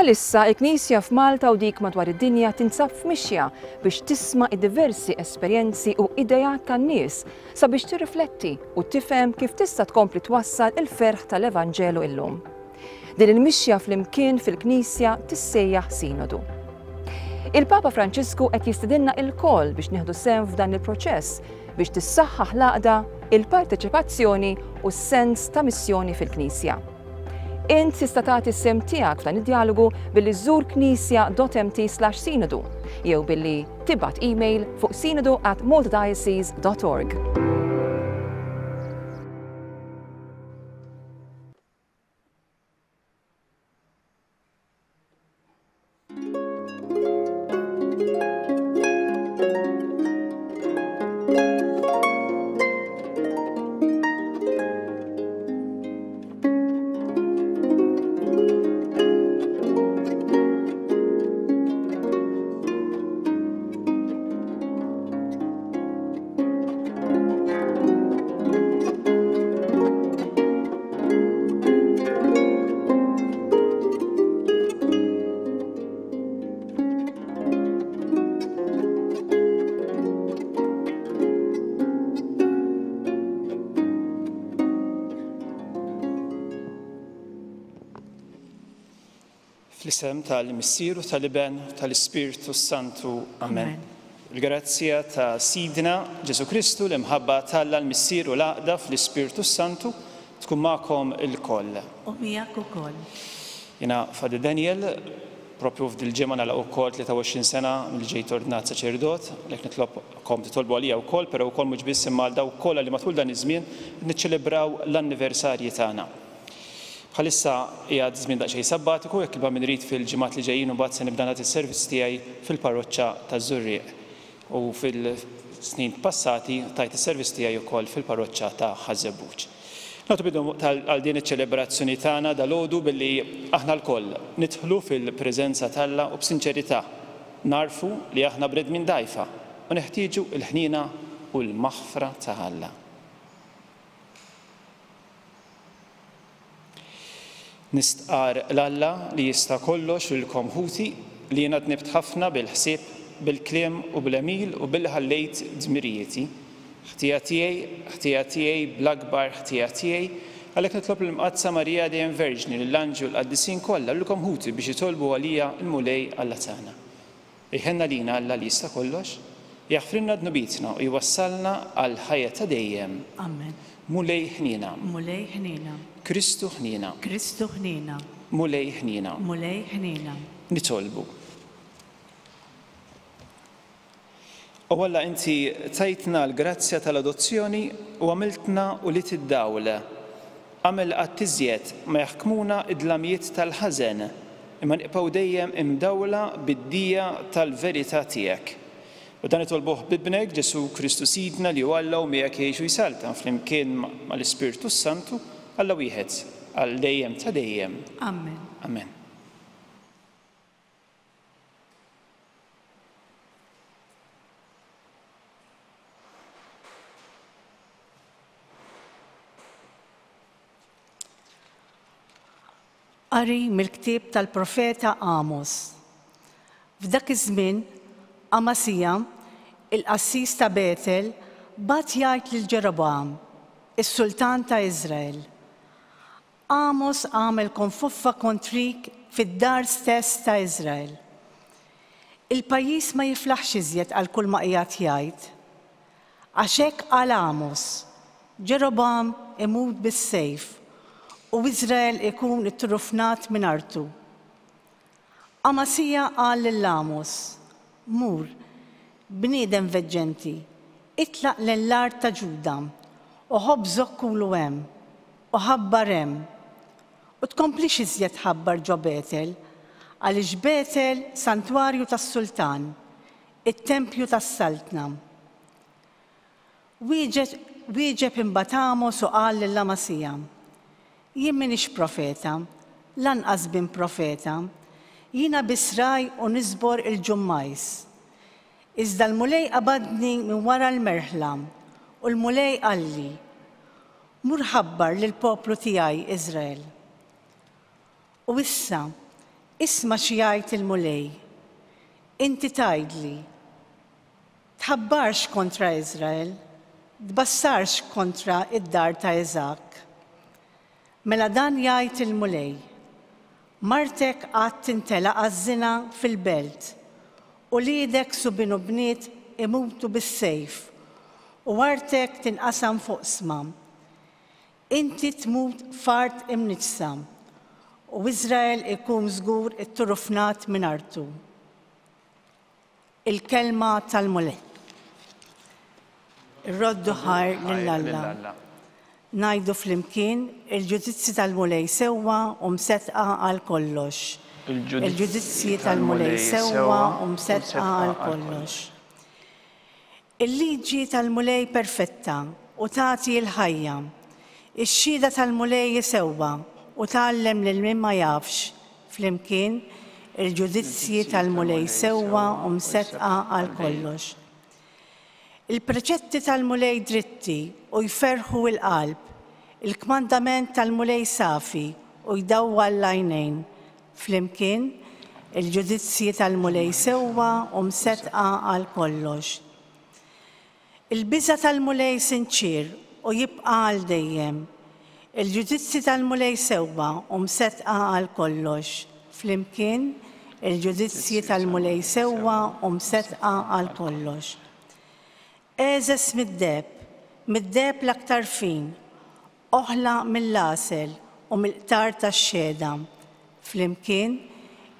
Bħalissa il-Knisja f'Malta u dik madwar id-dinja tinsab f'mixja biex tisma' id-diversi esperjenzi u ideat tan-nies sabiex tirrifletti u tifhem kif tista' tkompli twassal il-ferħ tal-Evanġelu illum. Din il-mixja flimkien fil-Knisja tissejjaħ Sinodu. Il-Papa Franġisku qed jistedinna ilkoll biex nieħdu sehem f'dan il-proċess biex tissaħħaħ l-għaqda, il-parteċipazzjoni u s-sens ta' missjoni fil-Knisja. Int tista' tagħti s-sehem tiegħek f'dan id-djalogu billi żżur knisja.mt/sinodu jew billi tibgħat email fuq sinodu@maltadiocese.org. Fl-isem tal-Missier u tal-Iben u tal-Ispirtu s-Santu. Amen. Il-grazzja ta' Sidna Ġesù Kristu, l-imħabba t'Alla l-Missier u l-għaqda fl-Ispirtu s-Santu tkun magħkom ilkoll. U miegħek ukoll. Jiena Father Daniel, propju f'dil-ġimgħa nagħlaq ukoll 23 sena milli ġejt ordnat saċerdot, għalhekk nitlobkom titolbu għalija wkoll, però wkoll mhux biss imma għal dawk kollha li matul dan iż-żmien qed niċċelebraw l-anniversarji tagħna. Bħalissa qiegħed żmien daqsxejn sabbatiku, jekk il-Bambin irid fil-ġimgħat li ġejjin imbagħad se nibda nagħti s-servizz tiegħi fil-parroċċa taż-Żurrieq u fil-snin passati tajt is-servizz tiegħi wkoll fil-parroċċa ta' Ħaż-Żebbuġ. Nagħtu bidu għal din iċ-ċelebrazzjoni tagħna dalgħodu billi aħna lkoll nidħlu fil-preżenza t'Alla u b'sinċerità nagħrfu li aħna bnedmin dgħajfa u neħtieġu l-ħniena u l-maħfra ta' Alla. Nistqarr 'l Alla li jista' kollox lilkom ħuti li jiena dnibt ħafna bil-ħsieb, bil-kliem u bl-għemil u billi ħallejt dmirijieti. Ħtija tiegħi, ħtija tiegħi, bl-akbar ħtija tiegħi, għalhekk nitlob lill-Mqaddsa Marija dejjem Verġni, lill-anġli u l-qaddisin kollha, u lilkom ħuti biex jitolbu għalija l-Mulej Alla tagħna. Jħenn għalina Alla li jista' kollox, jaħfrilna dnubietna u jwassalna għall-ħajja ta' dejjem. Amen. Mulej ħniena. Mulej ħniena. Kristu ħniena. Kristu ħniena. Mulej ħniena. Mulej ħniena. Nitolbu. O Alla inti tajtna l-grazzja tal-adozzjoni u għamiltna ulied id-dawl. Agħmel li qatt iżjed ma jaħkmuna d-dlamijiet tal-ħażen, imma nibqgħu dejjem imdawla bid-dija tal-verità tiegħek. U dan nitolbuh b'Ibnek, Ġesù Kristu Sidna, li hu Alla u miegħek jgħix u jsaltan flimkien mal-Ispirtu s-Santu, Alla wieħed, għal dejjem ta' dejjem. Amen. Amen. Qari mill-ktieb tal-profeta Amos. F'dak iż-żmien, Amasija, il-qassis ta' Betel, bagħat jgħid lil Ġerobogħam, is-sultan ta' Iżrael, Amos għamel konfoffa kontrik fid-dar stess ta' Iżrael. Il-pajjiż ma jiflaħx iżjed għal kulma qiegħed jgħid. Għax hekk qal Amos, Ġerobogħam imut bis-sejf, u Iżrael ikun ittrufnat minn artu. Amasija qal lil Amos, Mur, bniedem veġġenti, itlaq lejn l-art ta' Ġuda, u ħobżok kulu hemm, u ħabbar hemm. U tkomplix iżjed tħabbar ġo Betel, għaliex Betel santwarju tas-sultan, it-tempju tas-saltna. Wieġeb imbagħad Amos u qal lil Amasija, Jien m'iniex profeta, lanqas bin profeta, jiena biss ragħaj u niżbor il-ġummajż. Iżda l-Mulej qabadni minn wara l-merħla, u l-Mulej qalli, Mur ħabbar lill-poplu tiegħi Iżrael. U issa, Isma' xi jgħid il-Mulej. Inti tgħidli, Tħabbarx kontra Iżrael, tbassarx kontra d-dar ta' Iżakk. Mela dan jgħid il-Mulej, Martek għad tintelaq għaż-żina fil-belt, uliedek subien u bniet imutu bis-sejf, u artek tinqasam f'oqsma. Inti tmut f'art imniġġsa, u Iżrael ikun żgur itturufnat minn artu. Il-Kelma tal-Mulej. Irroddu ħajr lil Alla. Ngħidu flimkien, il-ġudizzji tal-Mulej sewwa u mseddqa għal kollox. Il-ġudizzji tal-Mulej sewwa u mseddqa għal kollox. Il-liġi tal-Mulej perfetta u tagħti l-ħajja. Ix-xhieda tal-Mulej hi sewwa u tgħallem lil min ma jafx. Flimkien, il-ġudizzji tal-Mulej sewwa u mseddqa għal kollox. Il-preċetti tal-Mulej dritti u jferrħu l-qalb. Il-kmandament tal-Mulej safi u jdawwal l-għajnejn. Flimkien, il-ġudizzji tal-Mulej sewwa u mseddqa għal kollox. Il-biża' tal-Mulej sinċier u jibqa' għal dejjem. Il-ġudizzji tal-Mulej sewwa u mseddqa għal kollox. Flimkien, il-ġudizzji tal-Mulej sewwa u mseddqa għal kollox. Għeżeż mid-deheb, mid-deheb l-aktar fin, Oħla mill-għasel u mill-qtar tax-xehda. Flimkien,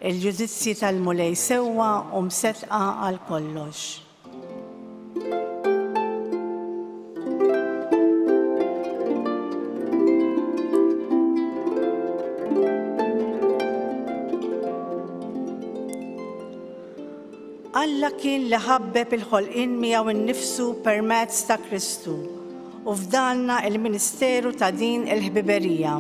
il-ġudizzji tal-Mulej sewwa u mseddqa għal kollox. Alla kien li ħabbeb il-ħolqien miegħu nnifsu permezz ta' Kristu u fdalna l-ministeru ta' din il-ħbiberija.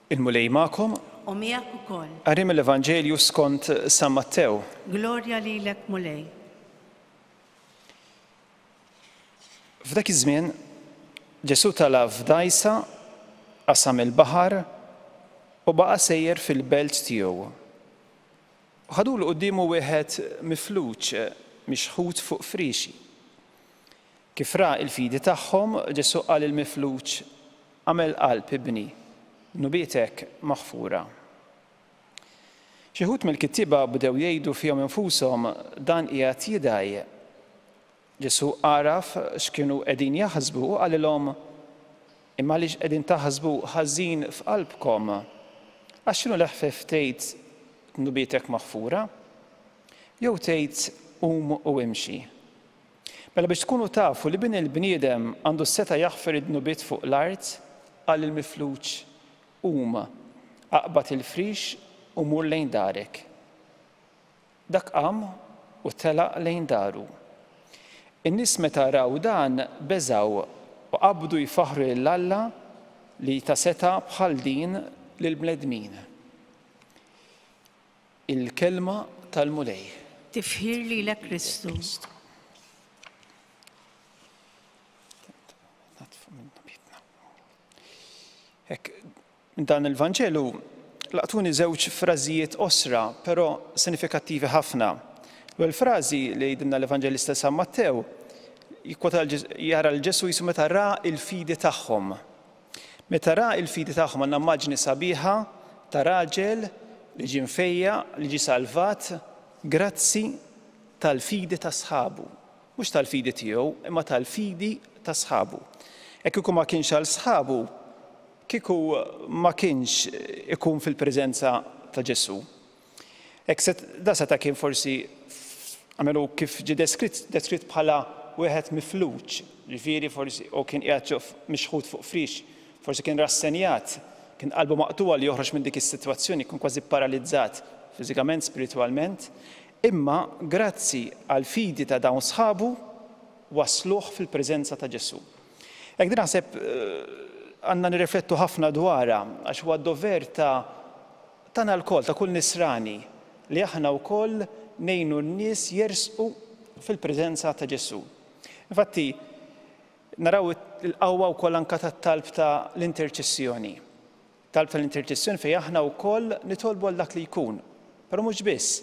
Il-Mulej magħkom. U miegħek ukoll. Qari mill-Evanġelju skont San Mattew. Glorja lilek Mulej. F'dak iż-żmien, Ġesù tala' f'dgħajsa, qasam il-baħar u baqa' sejjer fil-belt tiegħu. U ħadulu quddiemu wieħed mifluġ mixħut fuq friexi. Kif ra l-fidi tagħhom, Ġesù qal lill-mifluġ, Agħmel qalb, ibni, dnubietek maħfura. Xi wħud mill-kittieba bdew jgħidu fihom infushom, Dan qiegħed jidgħi. Ġesù għaraf x'kienu qegħdin jaħsbu u qalilhom, Imma għaliex qegħdin taħsbu ħażin f'qalbkom? Għax x'inhu l-eħfef tgħid, 'Dnubietek maħfura'? Jew tgħid, 'Qum u imxi'? Mela biex tkunu tafu li Bin il-bniedem għandu s-setgħa jaħfer id-dnubiet fuq l-art, qal lill-mifluġ, Qum, aqbad il-frix u mur lejn darek. Dak qam u telaq lejn daru. In-nies meta raw dan beżgħu u qabdu jfaħħru lil Alla li ta setgħa bħal din lill-bnedmin. Il-Kelma tal-Mulej. Tifħir lilek Kristu. Hekk, dan il-Vanġelu laqtuni żewġ frażijiet qosra, però sinifikattivi ħafna. L-ewwel frażi li jgħidilna l-Evanġelista San Mattew jikkwota jara l Ġesù jisu meta ra l-fidi tagħhom. Meta ra l-fidi tagħhom għandna immaġni sabiħa ta' raġel li ġie mfejjaq, li ġie salvat grazzi tal-fidi ta' sħabu. Mhux tal-fidi tiegħu, imma tal-fidi ta' sħabu. Hekk kieku ma kienx għal sħabu, kieku ma kienx ikun fil-preżenza ta' Ġesù. Hekk set, da seta' kien forsi għamelu kif ġie deskritt, deskritt bħala wieħed mifluġ, ġifieri forsi u kien qiegħed ġo mixħut fuq frix, forsi kien rassenjat, kien qalbu maqtugħa li joħroġ minn dik is-sitwazzjoni, kien kważi pparalizzat fiżikament, spiritwalment, imma grazzi għall-fidi ta' dawn sħabu wassluh fil-preżenza ta' Ġesù. Hekk din naħseb għandna nirriflettu ħafna dwarha għax huwa d-dover ta' Tagħna lkoll, ta' kull Nisrani. li aħna wkoll ngħinu n-nies jersqu fil-preżenza ta' Ġesù. Infatti, naraw il-qawwa wkoll anke tat-talb ta' l-interċessjoni. Talb tal-interċessjoni fejn aħna wkoll nitolbu għal dak li jkun. Però mhux biss.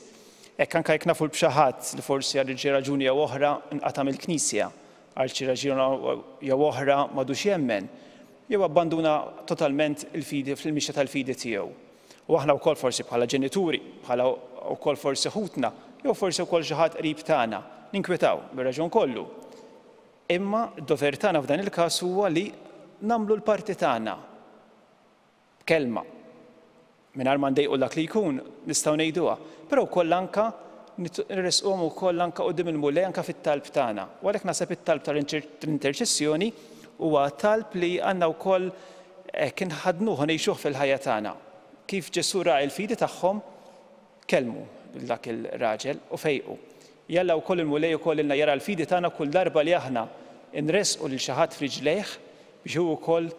Hekk anke jekk nafu b'xi ħadd li forsi għal xi raġuni jew oħra nqata' mill-Knisja, għal xi raġuni jew oħra m'għadux jemmen, jew abbanduna totalment il-fidi fil-mixja tal-fidi tiegħu. U aħna wkoll forsi bħala ġenituri, bħala wkoll forsi ħutna, jew forsi wkoll xi ħadd qrib tagħna, ninkwetaw bir-raġun kollu. Imma d-dover tagħna f'dan il-każ huwa li nagħmlu l-parti tagħna b'kelma. Mingħajr ma ndejqu dak li jkun, nistgħu ngħiduha. Però wkoll anke nressquhom ukoll anke quddiem il-Mulej anke fit-talb tagħna. U għalhekk naħseb it-talb tal-interċessjoni huwa talb li għandna wkoll hekk inħaddnuh u ngħixuh fil-ħajja tagħna. Kif Ġesù ra l-fidi tagħhom, Kellmu lil dak il-raġel u fejqu. Jalla wkoll il-Mulej ukoll lilna jara l-fidi tagħna kull darba li aħna nressqu lil xi ħadd f'riġlejh biex hu wkoll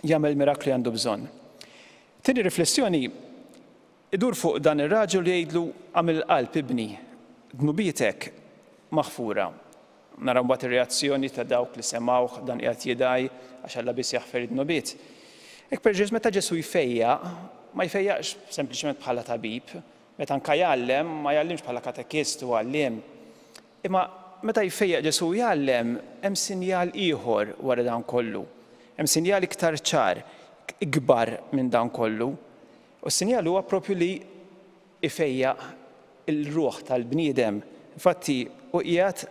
jagħmel il-miraklu li għandu bżonn. Tieni riflessjoni idur fuq dan ir-raġel u jgħidlu agħmel il-qalb ibni, dnubietek maħfura. Naraw mbagħad ir-reazzjoni ta' dawk li semgħuh dan qiegħed jidgħi għax Alla biss jaħfer id-dnubiet. Hekk per Ġesù meta Ġesù jfejjaq, ma jfejjaqx sempliċement bħala tabib, meta anke jgħallem, ma jgħallimx bħala katekist u għalliem. Imma meta jfejjaq Ġesù u jgħallem, hemm sinjal ieħor wara dan kollu. Hemm sinjal iktar ċar, ikbar minn dan kollu. U s-sinjal huwa propju li ifejjaq il-ruħ tal-bniedem. Infatti, hu qiegħed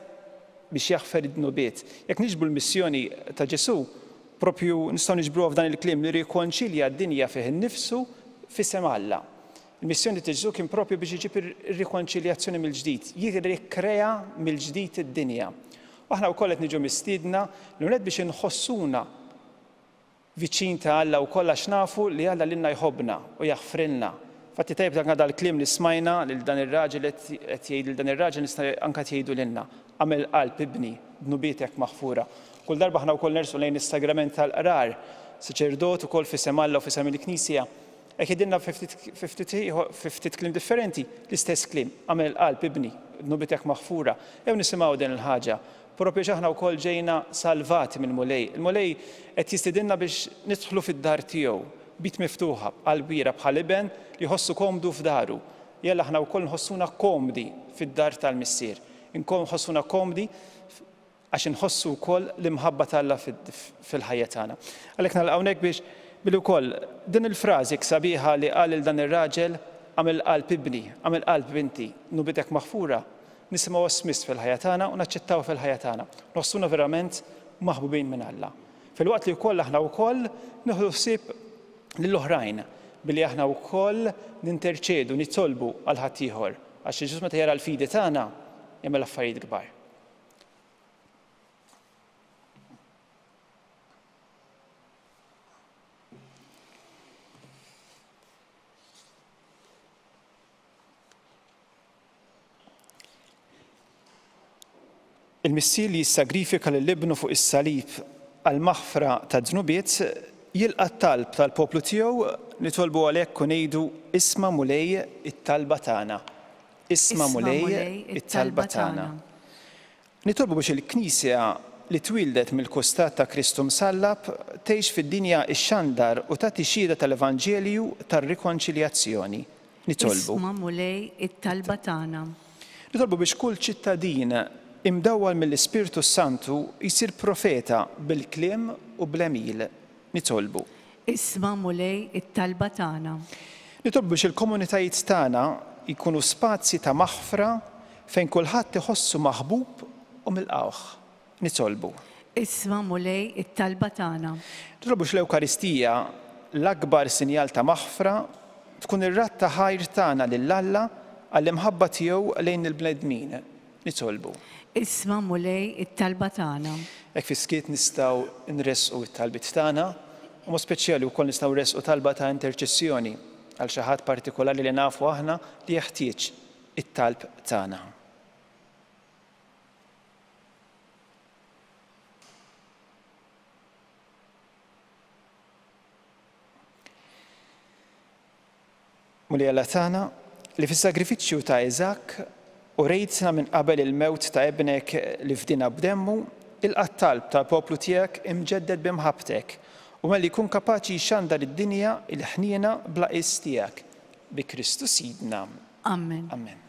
biex jaħfer id-dnubiet. Jekk niġbru l-missjoni ta' Ġesù, proprju nistgħu niġbruha f'dan il-kliem li rrikonċilja d-dinja fih innifsu f'isem Alla. Il-missjoni ta' Ġesù kien proprju biex iġib ir-rikonċiljazzjoni mill-ġdid, jirrikrea mill-ġdid id-dinja. U aħna wkoll qed niġu mistiedna l-ewwel biex inħossuna viċin ta' Alla wkoll għax nafu li Alla lilna jħobbna u jaħfrilna. Infatti tajjeb anke dal-kliem li smajna lil dan ir-raġel qed jgħid lil dan ir-raġel nista' anke qed jgħidu lilna. Agħmel qalb ibni, dnubietek maħfura. Kull darba aħna wkoll nersqu lejn is-sagrament tal-qrar, saċerdot ukoll f'isem Alla u f'isem il-Knisja, qed jgħidilna fi ftit fi ftit kliem differenti l-istess kliem, agħmel qalb ibni, dnubietek maħfura. Ejjew nisimgħu din il-ħaġa. Proprju għax aħna wkoll ġejna salvati mill-Mulej. Il-Mulej qed jistidinna biex nidħlu fid-dar tiegħu, b'id miftuħa, b'qalb kbira, bħal iben li jħossu komdu f'daru. Jalla aħna wkoll nħossuna komdi fid-dar tal-Missier. Nħossuna komdi għax inħossu wkoll l-imħabba t'Alla fil-ħajja tagħna. Għalhekk nagħlaq hawnhekk biex billi wkoll din il-frażi sabiħa li qal lil dan ir-raġel, Agħmel qalb ibni, agħmel qalb binti, dnubitek maħfura, Nisimgħuha smiss fil-ħajja tagħna u naċċettawha fil-ħajja tagħna. Nħossuna verament maħbubin minn Alla. Filwaqt li wkoll aħna wkoll nieħdu ħsieb lill-oħrajn billi aħna wkoll ninterċedu, nitolbu għal ħaddieħor. Għax Ġesù meta jara l-fidi tagħna jagħmel affarijiet kbar. Il-Missier li jissagrifika lil Ibnu fuq is-salib għall-maħfra tad-dnubiet, jilqa' t-talb tal-poplu tiegħu, nitolbu għalhekk u ngħidu, Isma' Mulej it-talba tagħna. Isma' Mulej it-talba tagħna. Nitolbu biex il-Knisja li twieldet mill-kustat ta' Kristu msallab tgħix fid-dinja ixxandar u tagħti xhieda tal-Evanġelju tar-rikonċiljazzjoni. Nitolbu. Isma' Mulej it-talba tagħna. Nitolbu biex kull ċittadin imdawwal mill-Ispirtu s-Santu jsir profeta bil-kliem u bl-għemil. Nitolbu. Isma' Mulej it-talba tagħna. Nitolbu biex il-komunitajiet tagħna jkunu spazji ta' maħfra fejn kulħadd iħossu maħbub u milqgħuh. Nitolbu. Isma' Mulej it-talba tagħna. Nitolbu biex l-Ewkaristija, l-akbar sinjal ta' maħfra, tkun ir-radd ta' ħajr tagħna lil Alla għall-imħabba tiegħu lejn il-bnedmin. Nitolbu. Isma' Mulej it-talba tagħna. Hekk fis-skiet nistgħu nressqu t-talbiet tagħna, u mod speċjali wkoll nistgħu nressqu talba ta' interċessjoni għal xi ħadd partikolari li nafu aħna li jeħtieġ it-talb tagħna. Mulej Alla tagħna, Li fis-sagrifiċċju ta' Iżakk urejtna minn qabel il-mewt ta' Ibnek li fdiena b'demmu, ilqa' t-talb tal-poplu tiegħek imġedded bi mħabbtek, u malli jkun kapaċi jxandar lid-dinja l-ħniena bla qies tiegħek. Bi Kristu Sidna. Amen. Amen.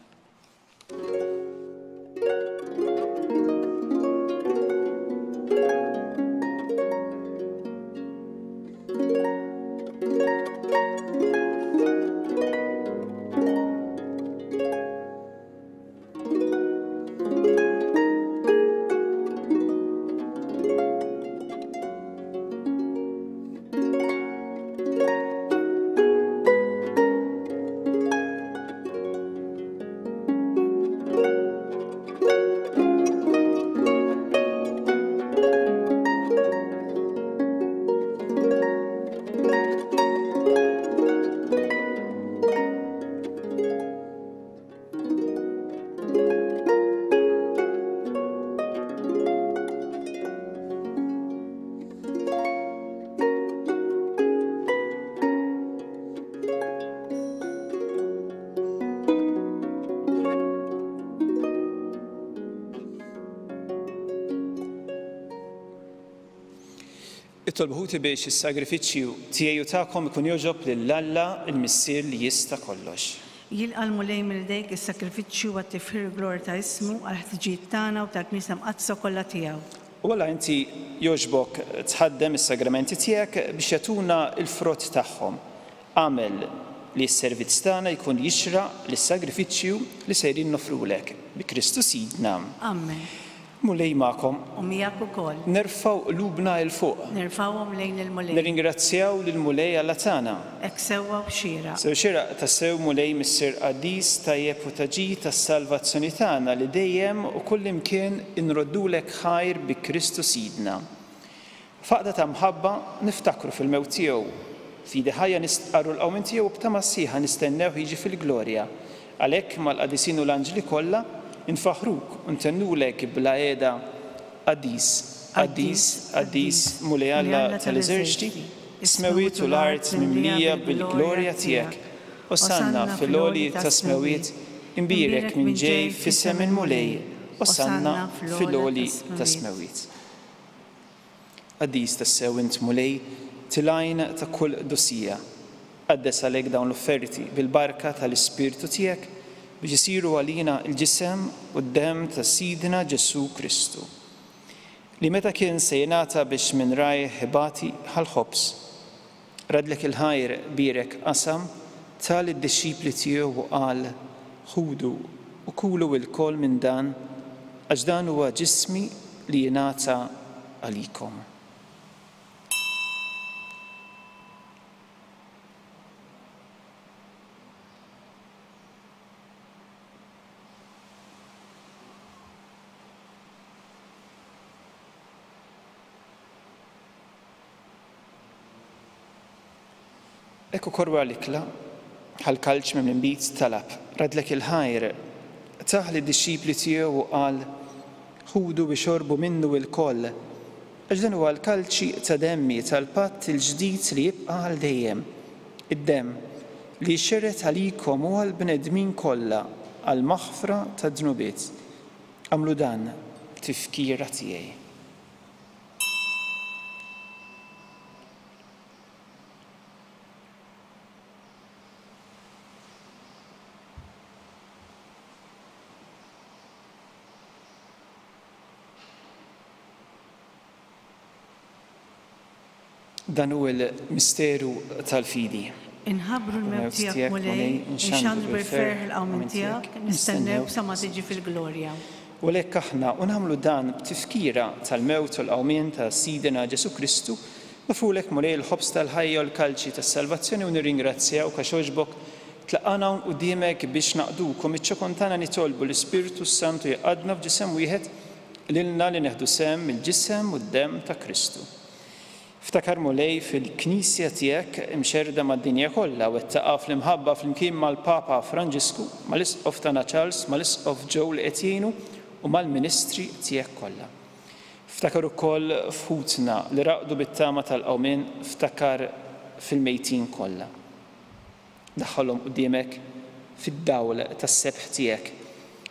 Itolbu ħuti biex is-sagrifiċċju tiegħi u tagħkom ikun jogħġob lil Alla l-Missier li jista' kollox. Jilqa' l-Mulej minn idejk is-sagrifiċċju għat-tifħir u l-glorja ta' ismu, għall-ħtiġijiet tagħna u tal-Knisja Mqaddsa kollha tiegħu. U Alla inti jogħġbok tħaddem is-sagramenti tiegħek biex jagħtuna l-frott tagħhom. Agħmel li s-servizz tagħna jkun jixraq lis-sagrifiċċju li sejrin noffrulek. Bi Kristu Sidna. Amen. Mulej magħkom. U miegħek ukoll. Nerfgħu qlubna 'l fuq. Nerfgħuhom lejn il-Mulej. Nirringrazzjaw lill-Mulej Alla tagħna. Hekk sewwa u xieraq. Sew xieraq tassew Mulej Missier qaddis, tajjeb u ta' ġid tas-salvazzjoni tagħna li dejjem u kullimkien inroddulek ħajr bi Kristu Sidna. F'għaqda ta' mħabba niftakru fil-mewt tiegħu, b'fidi ħajja nistqarru l-qawmien tiegħu u b'tama sħiħa nistennewh jiġi fil-glorja. Għalhekk, mal-qadisin u l-anġli kollha, infaħħruk u ntennulek bla qiegħda, Qaddis, qaddis, qaddis, Mulej Alla tal-eżerċti, is-smewwiet u l-art mimlija bil-glorja tiegħek. Osanna fil-għoli tas-smewwiet, imbierek min ġej f'isem il-Mulej, Osanna fil-għoli tas-smewwiet. Qaddis tassew int Mulej, til-għajn ta' kull qdusija. Qaddes għalhekk dawn l-offerti bil-barka ta' l-Ispirtu tiegħek biex isiru għalina l-ġisem u d-demm ta' Sidna Ġesù Kristu, li meta kien se jingħata biex minn rajh ibati ħa l-ħobż, Raddlek il-ħajr, bierek, qasam, ta lid-dixxipli tiegħu u qal, Ħudu u kulu ilkoll minn dan, għax dan huwa ġismi li jingħata għalikom. Hekk ukoll wara l-ikla, ħa l-kalċ minn l-inbid talab, raddlek il-ħajr, tah lid-dixxipli tiegħu u qal, Ħudu u xorbu minnu ilkoll, għax dan huwa l-kalċi ta' demmi tal-patt il-ġdid li jibqa' għal dejjem, id-demm li jixxerred għalikom u għall-bnedmin kollha għall-maħfra tad-dnubiet. Agħmlu dan b'tifkira tiegħi. Dan hu l-misteru tal-fidi. Inħabbru l-mewt tiegħek, Mulej, inxandru bil-ferħ il-qawmien tiegħek, nistennewk sa ma tiġi fil-glorja. U għalhekk aħna, u nagħmlu dan b'tifkira tal-mewt u l-qawmien ta' Sidna Ġesù Kristu, nofrulek, Mulej, il-ħobż tal-ħajja u l-kalċi tas-salvazzjoni u nirringrazzjawk għax għoġbok tlaqqagħna hawn quddiemek biex naqduk u miċ-ċokon tagħna nitolbu l-Ispirtu s-Santu jgħaqqadna f'ġisem wieħed lilna li neħdu sehem mill-ġisem u d-demm ta' Kristu. Ftakar, Mulej, fil-Knisja tiegħek imxerrda mad-dinja kollha, wettaqha fl-imħabba flimkien mal-Papa Franġisku, mal-Isqof tagħna Charles, mal-Isqof Joe li qed jgħinu u mal-ministri tiegħek kollha. Ftakar ukoll f'ħutna li raqdu bit-tama tal-qawmien, ftakar fil-mejtin kollha. Daħħalhom quddiemek. Fid-dawl tas-sebħ tiegħek.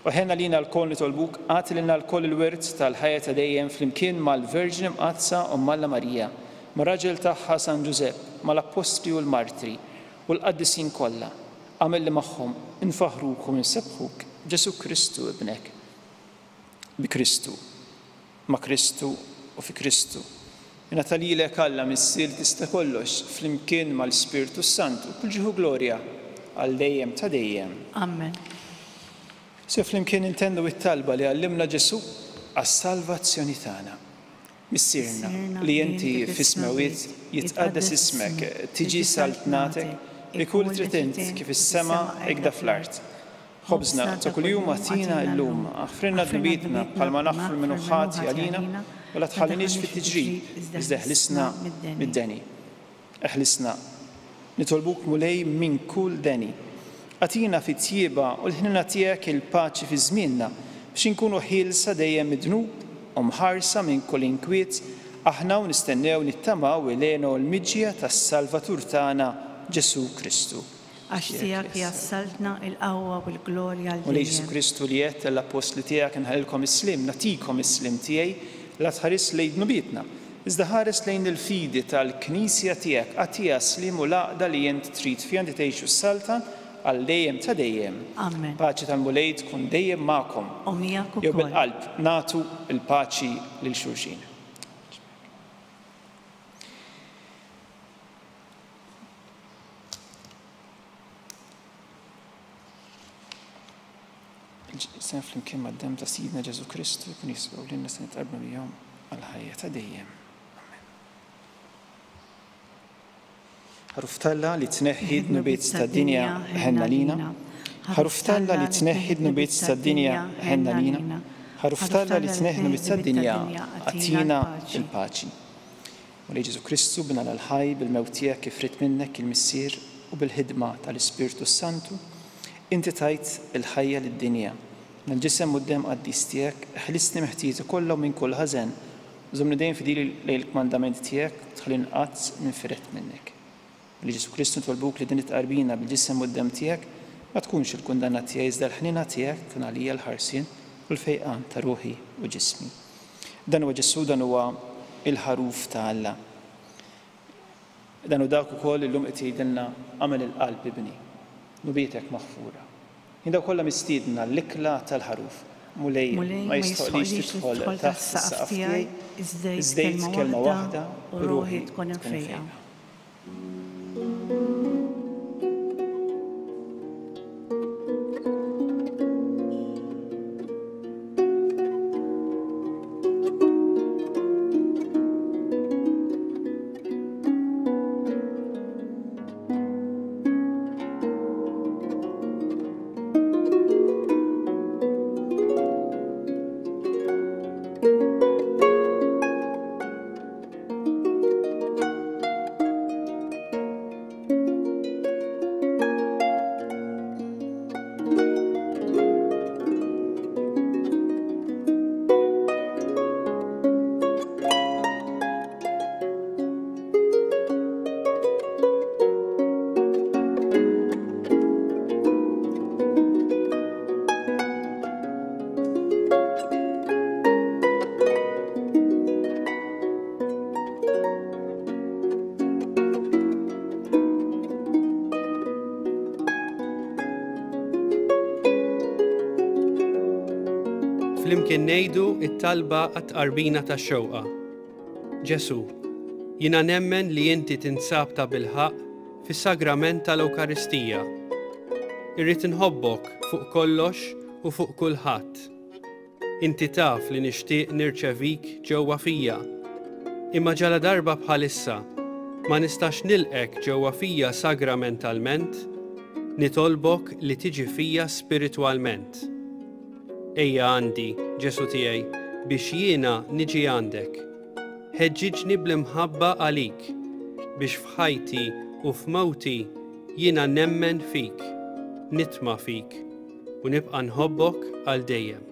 U ħenn għalina lkoll nitolbuk, agħti lilna lkoll il-wirt tal-ħajja ta' dejjem flimkien mal-Verġni Mqaddsa Omm Alla Marija, mar-raġel tagħha San Ġużepp, mal-Appostli u l-Martri, u l-qaddisin kollha. Agħmel li magħhom infaħħruk u nsebbħuk b'Ġesù Kristu Ibnek. Bi Kristu. Ma' Kristu u fi Kristu. Ingħata lilek, Alla, Missier li tista' kollox, flimkien mal-Ispirtu s-Santu, kull ġieħ u glorja, għal dejjem ta' dejjem. Amen. Se flimkien intennu it-talba li għallimna Ġesù għas-salvazzjoni tagħna. Missierna, li inti fis-smewwiet, jitqaddes ismek, tiġi saltnatek, ikun li trid int, kif is-sema hekda fl-art. Ħobżna ta' kuljum agħtina llum. Aħfrilna dnubietna bħalma naħfru min hu ħati għalina, u la tħalliniex fit-tiġrib, iżda eħlisna mid-deni. Eħlisna, nitolbuk Mulej, minn kull deni. Agħtina fit-tjieba u l-ħniena tiegħek il-paċi fi żmienna, biex inkunu ħielsa dejjem mid-dnub u mħarsa minn kull inkwiet, aħna u nistennew nittamaw il-hena u l-miġja tas-Salvatur tagħna, Ġesù Kristu. Għax tiegħek hija s-saltna, il-qawwa u l-glorja għal Mulej Ġesù dejjem. Kristu li għedt lill-appostli tiegħek inħallilkom is-sliem, nagħtikom is-sliem tiegħi, la tħarisx lejn dnubietna, iżda ħares lejn il-fidi tal-Knisja tiegħek, agħtiha s-sliem u l-għaqda li int trid fiha inti tgħix u ssaltan għal dejjem ta' dejjem. Amen. Paċi tal-Mulej tkun dejjem magħkom. U miegħek Jew ukoll. bil-qalb nagħtu l-paċi lil xulxin. Il-ġisem flimkien mad-demm ta' Sidna Ġesù Kristu jkun jiswew lilna se nitqarbnu bihom għall-ħajja ta' dejjem. Amen. Ħaruf t'Alla li tneħħi d-dnubiet tad-dinja, ħenn għalina. Ħaruf t'Alla li tneħħi d-dnubiet tad-dinja, ħenn għalina. Ħaruf t'Alla li tneħħi d-dnubiet tad-dinja, agħtina l-paċi. Mulej Ġesù Kristu, Bin Alla l-ħaj, bil-mewt tiegħek kif ried minnek il-Missier u bil-ħidma tal-Ispirtu s-Santu, inti tajt il-ħajja lid-dinja. Mill-ġisem u d-demm qaddis tiegħek, eħlisni mill-ħtijieti kollha u minn kull ħażen, u żommni dejjem fidili lejn il-kmandamenti tiegħek u tħallini qatt ninfired minnek. Mulej Ġesù Kristu, nitolbuk li din it-tqarbina bil-ġisem u d-demm tiegħek ma tkunx il-kundanna tiegħi iżda l-ħniena tiegħek tkun għalija l-ħarsien u l-fejqan ta' ruħi u ġismi. Dan huwa Ġesù, dan huwa l-Ħaruf ta' Alla. Dan hu dak ukoll li llum qed jgħidilna, Agħmel il-qalb ibni, dnubietek maħfura. Jien dawk kollha mistiedna għall-ikla tal-Ħaruf. Mulej, ma jistħoqqlix tidħol taħt is-saqaf tiegħi, iżda għid kelma waħda u ruħi tkun imfejqa. Flimkien ngħidu t-talba għat-tqarbina tax-xewqa. Ġesù, jiena nemmen li inti tinsab tabilħaqq fis-sagrament tal-Ewkaristija. Irrid inħobbok fuq kollox u fuq kulħadd. Inti taf li nixtieq nirċevik ġewwa fija. Imma ġaladarba bħalissa ma nistax nilqgħek ġewwa fija sagramentalment, nitolbok li tiġi fija spiritwalment. Ejja għandi, Ġesù tiegħi, biex jiena niġi għandek. Ħeġġiġni bl-imħabba għalik, biex f'ħajti u f'mewti jiena nemmen fik, nitma' fik u nibqa' nħobbok għal dejjem.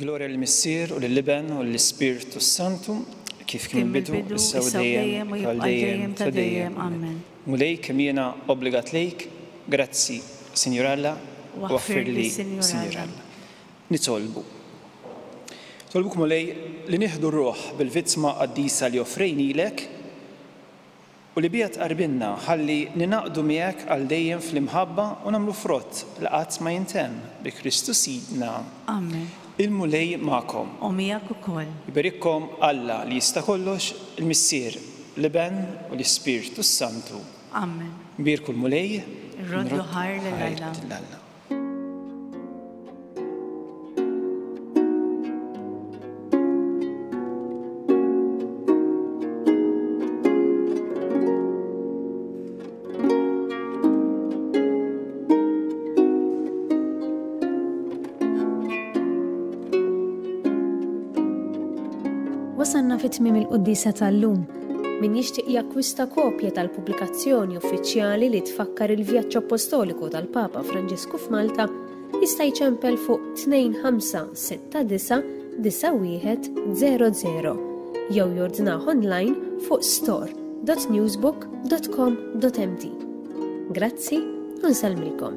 Glorja lill-Missier u lill-Iben u lill-Ispirtu s-Santu, kif kien mill-bidu, issa u dejjem, u għal dejjem ta' dejjem. Amen. Mulej, kemm jiena obbligat lejk, grazzi, Sinjur Alla, u aħfirli, Sinjur Alla. Nitolbu. Nitolbuk, Mulej, li nieħdu r-ruħ bil-vittma qaddisa li offrejnilek, U li biha tqarrbilna ħalli ningħaqdu miegħek għal dejjem fl-imħabba u nagħmlu frott li qatt ma jintemm, bi Kristu Sidna. Amen. Il-Mulej magħkom. U miegħek ukoll. Iberikkom Alla li jista' kollox, il-Missier, l-Iben u l-Ispirtu s-Santu. Amen. Nbierku l-Mulej. Irroddu ħajr lil Alla. Wasalna fi tmiem il-quddiesa tal-lum. Min jixtieq jakkwista kopja tal-pubblikazzjoni uffiċjali li tfakkar il-vjaġġ appostoliku tal-Papa Franġisku f'Malta jista' jċempel fuq 2569 9100 jew jordnah online fuq store.newsbook.com.mt. Grazzi u nsellmilkom.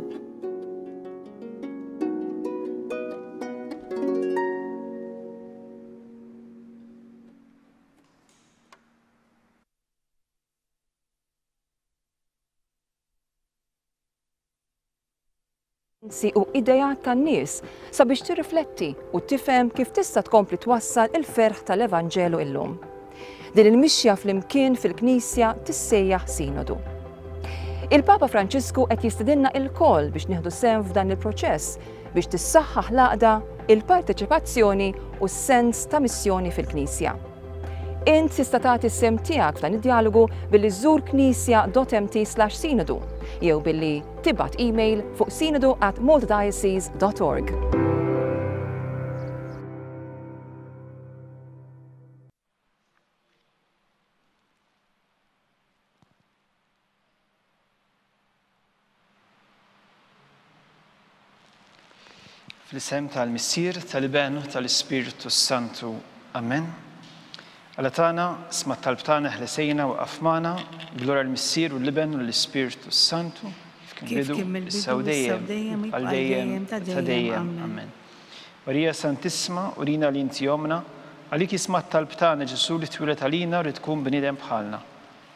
u ideat tan-nies sabiex tirrifletti u tifhem kif tista' tkompli twassal il-ferħ tal-Evanġelu illum. Din il-mixja flimkien fil-Knisja tissejjaħ Sinodu. Il-Papa Franġisku qed jistedinna ilkoll biex nieħdu sehem f'dan il-proċess biex tissaħħaħ l-għaqda, il-parteċipazzjoni u s-sens ta' missjoni fil-Knisja. Int tista' tagħti s-sehem tiegħek f'dan id-djalogu billi żżur knisja.mt/sinodu jew billi tibgħat email fuq sinodu@maltadiocese.org. Fl-isem tal-Missier, tal-Iben u tal-Ispirtu s-Santu. Amen. Alla tagħna, sma' t-talb tagħna, eħles għinna u aqaf magħna, glorja lill-Missier u l-Iben u lill-Ispirtu s-Santu, kif kien mill-bidu, issa u dejjem, għal dejjem ta' dejjem. Amen. Marija Santissima, urina li inti ommna, għalik jisma' t-talb tagħna Ġesù li twieled għalina u ried tkun bniedem bħalna.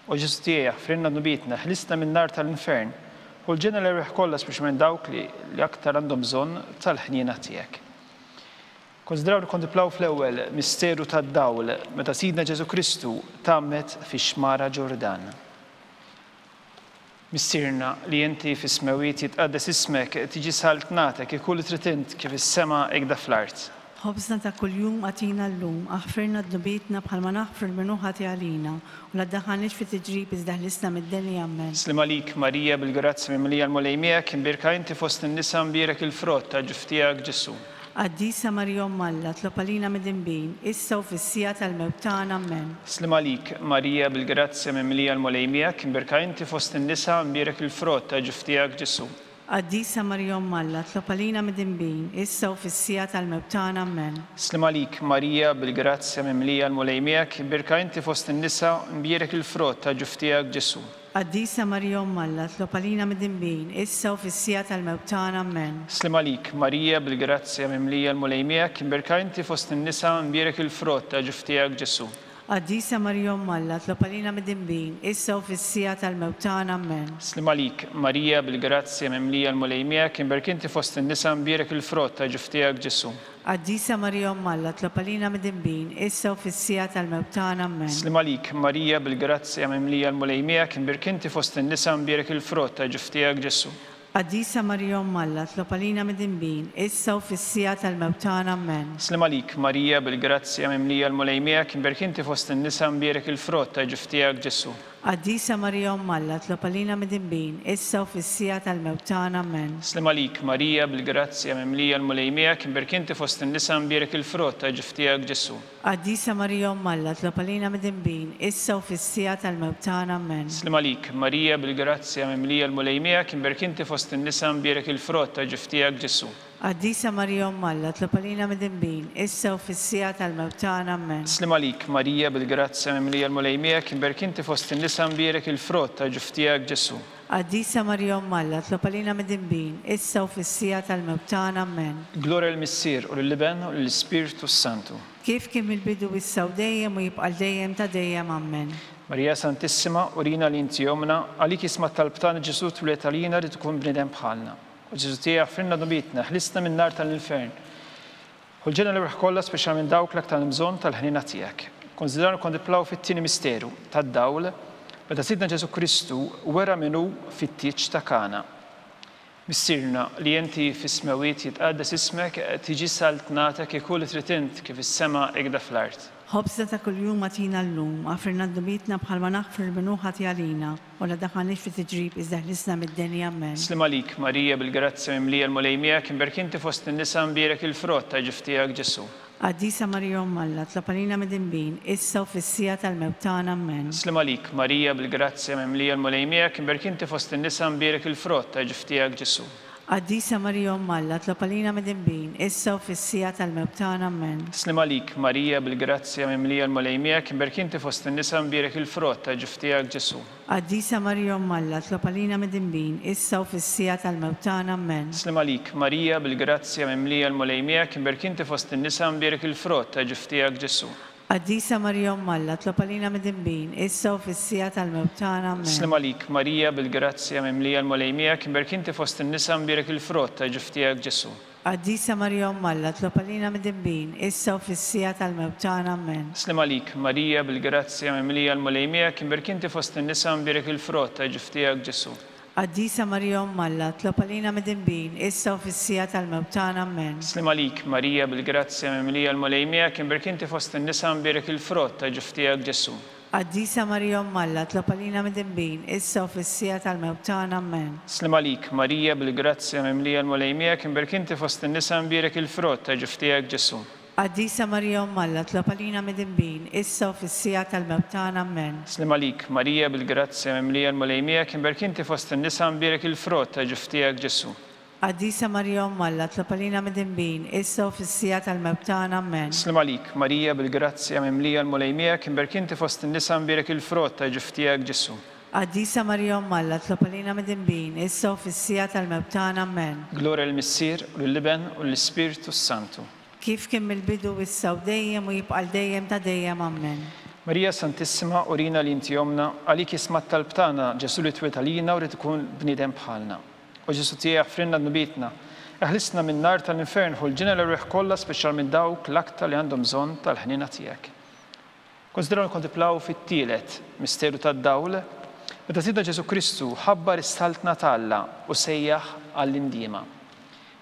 O Ġesù tiegħi, aħfrilna dnubietna, eħlisna min-nar tal-infern, u l-ġenna l-erwieħ kollha speċjalment dawk li li aktar għandhom bżonn tal-ħniena tiegħek. Konsidraw nikkontemplaw fl-ewwel misteru tad-dawl meta Sidna Ġesù Kristu tgħammed fix-xmara Ġordan. Missierna li inti fis-smewwiet jitqaddes ismek, tiġi saltnatek, ikun li trid int kif fis-sema hekda fl-art. Ħobżna ta' kuljum agħtina llum, aħfirna dnubietna bħalma naħfru 'l min hu ħati għalina, u la ddaħħalniex fi tiġrib iżda ħlisna mid-deni. Ammen. Sliem għalik Marija bil-grazzja mimlija l-Mulej miegħek, imbierka inti fost in-nisa mbierek il-frott tal-ġuf tiegħek Ġesù. Qaddisa Marija Omm Alla, tlob għalina midinbin, issa u fis-siegħa tal-mewt tagħna. Ammen. Sliem għalik Marija bil-grazzja mimlija l-Mulej miegħek, imbierka inti fost in-nisa mbierek il-frott tal-ġuf tiegħek Ġesù. Qaddisa Marija Omm Alla, tlob għalina midinbin, issa u fis-siegħa tal-mewt tagħna. Ammen. Sliem għalik, Marija, bil-grazzja mimlija l-Mulej miegħek, imbierka inti fost in-nisa, imbierek il-frott tal-ġuf tiegħek, Ġesù. Qaddisa Marija Omm Alla, tlob għalina midinbin, issa u fis-siegħa tal-mewt tagħna. Ammen. Sliem għalik, Marija, bil-grazzja mimlija l-Mulej miegħek, imbierka inti fost in-nisa, imbierek il-frott tal-ġuf tiegħek, Ġesù. Qaddisa Marija Omm Alla, tlob għalina midinbin, issa u fis-siegħa tal-mewt tagħna. Ammen. Sliem għalik, Marija, bil-grazzja mimlija l-Mulej miegħek, imberk inti fost in-nisa, mbierek il-frott ta' ġuf tiegħek, Ġesù. Qaddisa Marija Omm Alla, tlob għalina midinbin, issa u fis-siegħa tal-mewt tagħna. Ammen. Sliem għalik, Marija, bil-grazzja mimlija l-Mulej miegħek, imbierk inti fost in-nisa, mbierek il-frott ta' ġuf tiegħek, Ġesù. Qaddisa Marija Omm Alla, tlob għalina midinbin, issa u fis-siegħa tal-mewt tagħna. Ammen. Sliem għalik, Marija, bil-grazzja mimlija l-Mulej miegħek, imbierk inti fost in-nisa, imbierek il-frott ta' ġuf tiegħek, Ġesù. Qaddisa Marija Omm Alla, tlob għalina midinbin, issa u fis-siegħa tal-mewt tagħna. Ammen. Sliem għalik, Marija, bil-grazzja mimlija l-Mulej miegħek, imbierk inti fost in-nisa, imbierek il-frott ta' ġuf tiegħek, Ġesù. Qaddisa Marija Omm Alla, tlob għalina midinbin, issa u fis-siegħa tal-mewt tagħna. Ammen. Sliem għalik, Marija, bil-grazzja mimlija l-Mulej miegħek, imbierk inti fost in-nisa, imbierek il-frott ta' ġuf tiegħek, Ġesù. Qaddisa Marija Omm Alla, itlob għalina midinbin, issa u fis-siegħa tal-mewt tagħna. Ammen. Sliem għalik, Marija, bil-grazzja mimlija l-Mulej miegħek, imberk inti fost in-nisa mbierek il-frott ta' ġuf tiegħek, Ġesù. Qaddisa Marija Omm Alla, itlob għalina midinbin, issa u fis-siegħa tal-mewt tagħna. Ammen. Glorja lill-Missier, u lill-Iben, u lill-Ispirtu s-Santu. Kif kien mill-bidu issa u dejjem u jibqa' għal dejjem ta' dejjem. Ammen. Marija Santissima, urina li inti Ommna, għalik jisma' t-talb tagħna Ġesù twieled għalina ried ikun bniedem bħalna. O Ġesù tiegħi aħfrilna dnubietna, ħlisna min-nar tal-infern. Ħu l-ġenna l-erwieħ kollha speċjalment dawk l-aktar għandhom bżonn tal-ħniena tiegħek. Konsidraw nikkontemplaw fit-tieni misteru, tad-dawl, meta Sidna Ġesù Kristu wera min hu fit-tieġ ta' Kana. Missierna, li inti fis-smewwiet jitqaddes ismek, tiġi saltnatek, ikun li trid int kif fis-sema ikda fl-art. Ħobżna ta' kuljum agħtina llum, aħfrilna dnubietna bħalma naħfru lil min hu ħati għalina, U la daħħalniex fi tiġrib iżda ħlisna mid-deni. Ammen. Sliem għalik, Marija, bil-grazzja mimlija l-Mulej miegħek, imberk inti fost in-nisa mbierek il-frott ta' ġuf tiegħek, Ġesù. Qaddisa Marija Omm Alla, tlob għalina midinbin, issa u fis-siegħa tal-mewt tagħna. Ammen. Sliem għalik, Marija, bil-grazzja mimlija l-Mulej miegħek, imberk inti fost in-nisa mbierek il-frott ta' ġuf tiegħek, Ġesù. Qaddisa Marija Omm Alla, tlob għalina midinbin, issa u fis-siegħa tal-mewt tagħna. Ammen. Sliem għalik, Marija, bil-grazzja mimlija l-Mulej miegħek, imberk inti fost in-nisa mbierek il-frott ta' ġuf tiegħek, Ġesù. Qaddisa Marija Omm Alla, tlob għalina midinbin, issa u fis-siegħa tal-mewt tagħna. Ammen. Sliem għalik, Marija, bil-grazzja mimlija l-Mulej miegħek, imberk inti fost in-nisa mbierek il-frott ta' ġuf tiegħek, Ġesù. Qaddisa Marija Omm Alla, tlob għalina midinbin, issa u fis-siegħa tal-mewt tagħna. Ammen. Sliem għalik, Marija, bil-grazzja mimlija l-Mulej miegħek, imberk inti fost in-nisa mbierek il-frott ta' ġuf tiegħek, Ġesù. Qaddisa Marija Omm Alla, tlob għalina midinbin, issa u fis-siegħa tal-mewt tagħna. Ammen. Sliem għalik, Marija, bil-grazzja mimlija l-Mulej miegħek, imberk inti fost in-nisa mbierek il-frott ta' ġuf tiegħek, Ġesù. Qaddisa Marija Omm Alla, tlob għalina midinbin, issa u fis-siegħa tal-mewt tagħna. Ammen. Sliem għalik, Marija, bil-grazzja mimlija l-Mulej miegħek, imberk inti fost in-nisa mbierek il-frott ta' ġuf tiegħek, Ġesù. Qaddisa Marija Omm Alla, tlob għalina midinbin, issa u fis-siegħa tal-mewt tagħna. Ammen. Sliem għalik, Marija, bil-grazzja mimlija l-Mulej miegħek, imberk inti fost in-nisa mbierek il-frott ta' ġuf tiegħek, Ġesù. Qaddisa Marija Omm Alla, tlob għalina midinbin, issa u fis-siegħa tal-mewt tagħna. Ammen. Sliem għalik, Marija, bil-grazzja mimlija l-Mulej miegħek, imberk inti fost in-nisa mbierek il-frott ta' ġuf tiegħek, Ġesù. Qaddisa Marija Omm Alla, tlob għalina midinbin, issa u fis-siegħa tal-mewt tagħna. Ammen. Sliem għalik, Marija, bil-grazzja mimlija l-Mulej miegħek, imberk inti fost in-nisa mbierek il-frott ta' ġuf tiegħek, Ġesù. Qaddisa Marija Omm Alla, tlob għalina midinbin, issa u fis-siegħa tal-mewt tagħna. Ammen. Glorja lill-Missier, u lill-Iben, u lill-Ispirtu s-Santu. Kif kien mill-bidu, issa u dejjem, u jibqa' għal dejjem ta' dejjem. Ammen. Marija Santissima, urina li inti Ommna, għalik jisma' t-talb tagħna, Ġesù li twieled għalina u ried ikun bniedem bħalna. O Ġesù tiegħi aħfrilna dnubietna, eħlisna min-nar tal-infern, ħu l-ġenna l-erwieħ kollha speċjalment dawk l-aktar li għandhom bżonn tal-ħniena tiegħek. Konsidraw nikkontemplaw fit-tielet misteru tad-dawl, meta Sidna Ġesù Kristu ħabbar is-Saltna ta' Alla u sejjaħ għall-indiema.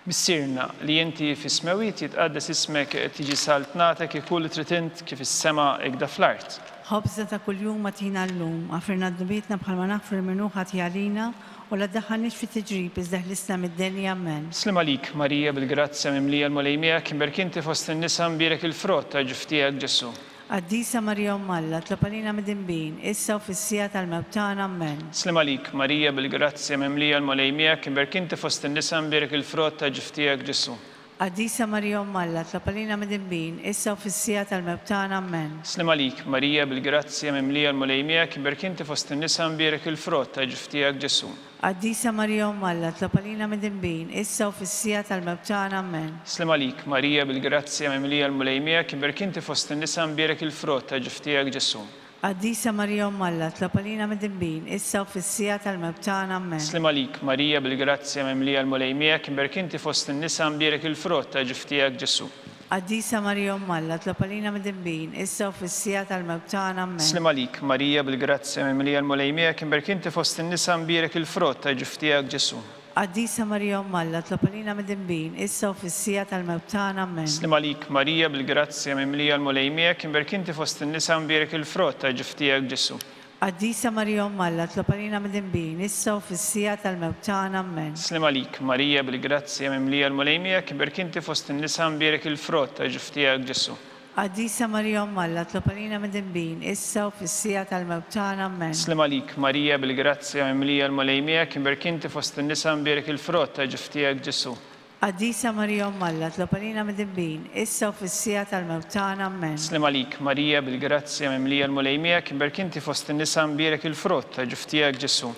Missierna, li inti fis-smewwiet, jitqaddes ismek, tiġi saltnatek, ikun li trid int kif fis-sema ikda fl-art. Ħobżna ta' kuljum agħtina llum, aħfirna dnubietna bħalma naħfru lil min hu ħati għalina, U la ddaħħalniex fi tiġrib, iżda ħlisna mid-deni. Ammen. Sliem għalik, Marija, bil-grazzja mimlija l-Mulej miegħek, imberk inti fost in-nisa mbierek il-frott ta' ġuf tiegħek, Ġesù. Qaddisa Marija Omm Alla, tlob għalina midinbin, issa u fis-siegħa tal-mewt tagħna. Ammen. Sliem għalik, Marija, bil-grazzja mimlija l-Mulej miegħek, imberk inti fost in-nisa mbierek il-frott ta' ġuf tiegħek, Ġesù. Qaddisa Marija Omm Alla, tlob għalina midinbin, issa u fis-siegħa tal-mewt tagħna. Ammen. Sliem għalik, Marija, bil-grazzja mimlija l-Mulej miegħek, imberk inti fost in-nisa mbierek il-frott ta' ġuf tiegħek, Ġesù. Qaddisa Marija Omm Alla, tlob għalina midinbin, issa u fis-siegħa tal-mewt tagħna. Ammen. Sliem għalik, Marija, bil-grazzja mimlija l-Mulej miegħek, imberk inti fost in-nisa mbierek il-frott ta' ġuf tiegħek, Ġesù. Qaddisa Marija Omm Alla, tlob għalina midinbin, issa u fis-siegħa tal-mewt tagħna. Ammen. Sliem għalik, Marija, bil-grazzja mimlija l-Mulej miegħek, imberk inti fost in-nisa mbierek il-frott ta' ġuf tiegħek, Ġesù. Qaddisa Marija Omm Alla, tlob għalina midinbin, issa u fis-siegħa tal-mewt tagħna. Ammen. Sliem għalik, Marija, bil-grazzja mimlija l-Mulej miegħek, imberk inti fost in-nisa mbierek il-frott ta' ġuf tiegħek, Ġesù. Qaddisa Marija Omm Alla, tlob għalina midinbin, issa u fis-siegħa tal-mewt tagħna. Ammen. Sliem għalik, Marija, bil-grazzja mimlija l-Mulej miegħek, imberk inti fost in-nisa mbierek il-frott ta' ġuf tiegħek, Ġesù. Qaddisa Marija Omm Alla, tlob għalina midinbin, issa u fis-siegħa tal-mewt tagħna. Ammen. Sliem għalik, Marija, bil-grazzja mimlija l-Mulej miegħek, imberk inti fost in-nisa mbierek il-frott ta' ġuf tiegħek, Ġesù. Qaddisa Marija Omm Alla, tlob għalina midinbin, issa u fis-siegħa tal-mewt tagħna. Ammen. Sliem għalik, Marija, bil-grazzja mimlija l-Mulej miegħek, imberk inti fost in-nisa mbierek il-frott ta' ġuf tiegħek, Ġesù. Qaddisa Marija Omm Alla, tlob għalina midinbin, issa u fis-siegħa tal-mewt tagħna. Ammen. Sliem għalik, Marija, bil-grazzja mimlija l-Mulej miegħek, imberk inti fost in-nisa mbierek il-frott ta' ġuf tiegħek Ġesù.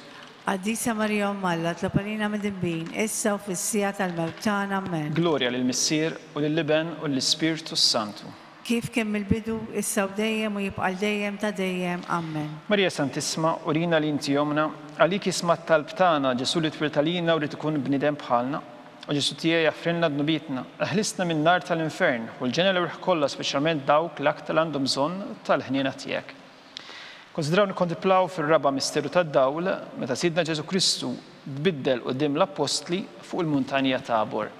Qaddisa Marija Omm Alla, tlob għalina midinbin, issa u fis-siegħa tal-mewt tagħna. Ammen. Glorja lill-Missier, u lill-Iben, u lill-Ispirtu s-Santu. Kif kien mill-bidu, issa u dejjem u jibqa' għal dejjem ta' dejjem. Ammen. Marija Santissma, urina li inti Ommna, għalik jisma' t-talb tagħna, Ġesù li twieled għalina u ried ikun bniedem bħalna. O Ġesù tiegħi aħfrilna dnubietna, eħlisna min-nar tal-infern, ħu l-ġenna l-erwieħ kollha speċjalment dawk l-aktar li għandhom bżonn tal-ħniena tiegħek. Konsidraw nikkontiplaw fir-raba' misteru tad-dawl, meta Sidna Ġesù Kristu tbiddel quddiem l-appostli fuq il-muntanja Tabor.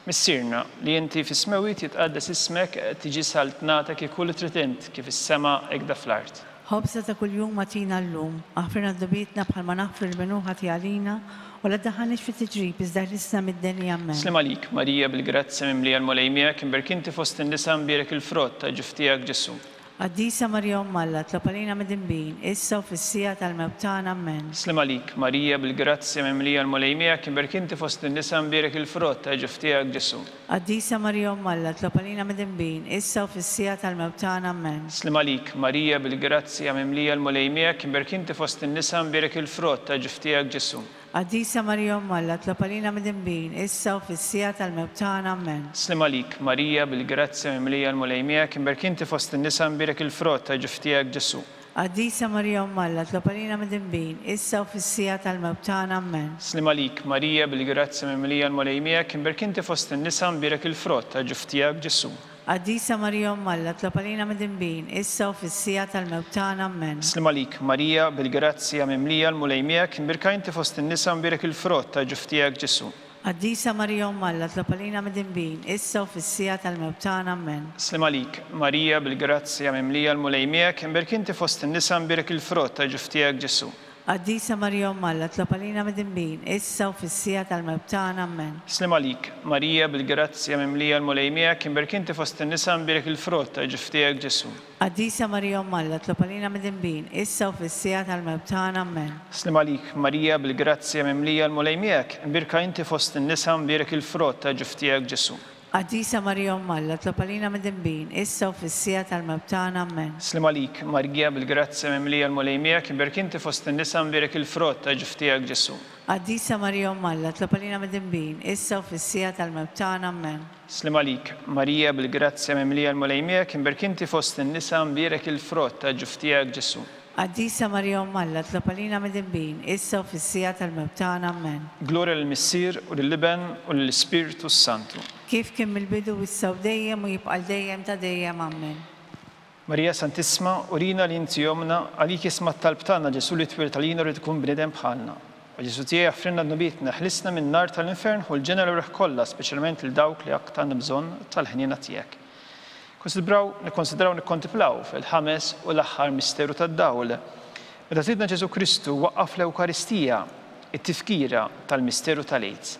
Missierna, li inti fis-smewwiet jitqaddes ismek, tiġi saltnatek ikun li trid int, kif fis-sema hekda fl-art. Ħobżna ta' kuljum agħtina llum, aħfirna dnubietna bħalma naħfru lil min hu ħati għalina, u la ddaħħalniex fi tiġrib, iżda ħlisna mid-deni. Ammen. Sliem għalik, Marija, bil-grazzja mimlija l-Mulej miegħek, imberk inti fost in-nisa mbierek il-frott ta' ġuf tiegħek Ġesù. Qaddisa Marija Omm Alla, tlob għalina midinbin, issa u fis-siegħa tal-mewt tagħna. Ammen. Sliem għalik, Marija, bil-grazzja mimlija l-Mulej miegħek, imberk inti fost in-nisa mbierek il-frott ta' ġuf tiegħek Ġesù. Qaddisa Marija Omm Alla, tlob għalina midinbin, issa u fis-siegħa tal-mewt tagħna. Ammen. Sliem għalik, Marija, bil-grazzja mimlija l-Mulej miegħek, imberk inti fost in-nisa mbierek il-frott ta' ġuf tiegħek Ġesù. Qaddisa Marija Omm Alla, tlob għalina midinbin, issa u fis-siegħa tal-mewt tagħna. Ammen. Sliem għalik, Marija, bil-grazzja mimlija l-Mulej miegħek, imberk inti fost in-nisa mbierek il-frott ta' ġuf tiegħek Ġesù. Qaddisa Marija Omm Alla, tlob għalina midinbin, issa u fis-siegħa tal-mewt tagħna. Ammen. Sliem għalik, Marija, bil-grazzja mimlija l-Mulej miegħek, imberk inti fost in-nisa mbierek il-frott ta' ġuf tiegħek Ġesù. Qaddisa Marija Omm Alla, tlob għalina midinbin, issa u fis-siegħa tal-mewt tagħna. Ammen. Sliem għalik, Marija, bil-grazzja mimlija l-Mulej miegħek, imbierka inti fost in-nisa mbierek il-frott ta' ġuf tiegħek Ġesù. Qaddisa Marija Omm Alla, tlob għalina midinbin, issa u fis-siegħa tal-mewt tagħna. Ammen. Sliem għalik, Marija, bil-grazzja mimlija l-Mulej miegħek, imbierka inti fost in-nisa mbierek il-frott ta' ġuf tiegħek Ġesù. Qaddisa Marija Omm Alla, tlob għalina midinbin, issa u fis-siegħa tal-mewt tagħna. Ammen. Sliem għalik, Marija, bil-grazzja mimlija l-Mulej miegħek, imberk inti fost in-nisa mbierek il-frott ta' ġuf tiegħek Ġesù. Qaddisa Marija Omm Alla, tlob għalina midinbin, issa u fis-siegħa tal-mewt tagħna. Ammen. Sliem għalik, Marija, bil-grazzja mimlija l-Mulej miegħek, imbierka inti fost in-nisa mbierek il-frott ta' ġuf tiegħek Ġesù. Qaddisa Marija Omm Alla, tlob għalina midinbin, issa u fis-siegħa tal-mewt tagħna. Ammen. Sliem għalik, Marija, bil-grazzja mimlija l-Mulej miegħek, imberk inti fost in-nisa mbierek il-frott ta' ġuf tiegħek Ġesù. Qaddisa Marija Omm Alla, tlob għalina midinbin, issa u fis-siegħa tal-mewt tagħna. Ammen. Sliem għalik, Marija, bil-grazzja mimlija l-Mulej miegħek, imberk inti fost in-nisa mbierek il-frott ta' ġuf tiegħek Ġesù. Qaddisa Marija Omm Alla, tlob għalina midinbin, issa u fis-siegħa tal-mewt tagħna. Ammen. Glorja lill-Missier, u lill-Iben, u lill-Ispirtu s-Santu. Kif kien mill-bidu, issa u dejjem, u jibqa' għal dejjem ta' dejjem. Ammen. Marija Santissma, urina li inti Ommna, għalik jisma' t-talb tagħna Ġesù li twieled għalina u ried ikun bniedem bħalna. O Ġesù tiegħi aħfrilna dnubietna, eħlisna min-nar tal-infern, ħu l-ġenna l-erwieħ kollha, speċjalment lil dawk li aktar għandhom bżonn tal-ħniena tiegħek. Konsidraw, nikkonsidraw nikkontiplaw fil-ħames u l-aħħar misteru tad-dawl. Meta Sidna Ġesù Kristu waqqaf l-Ewkaristija, it-tifkira tal-misteru tal-Għid.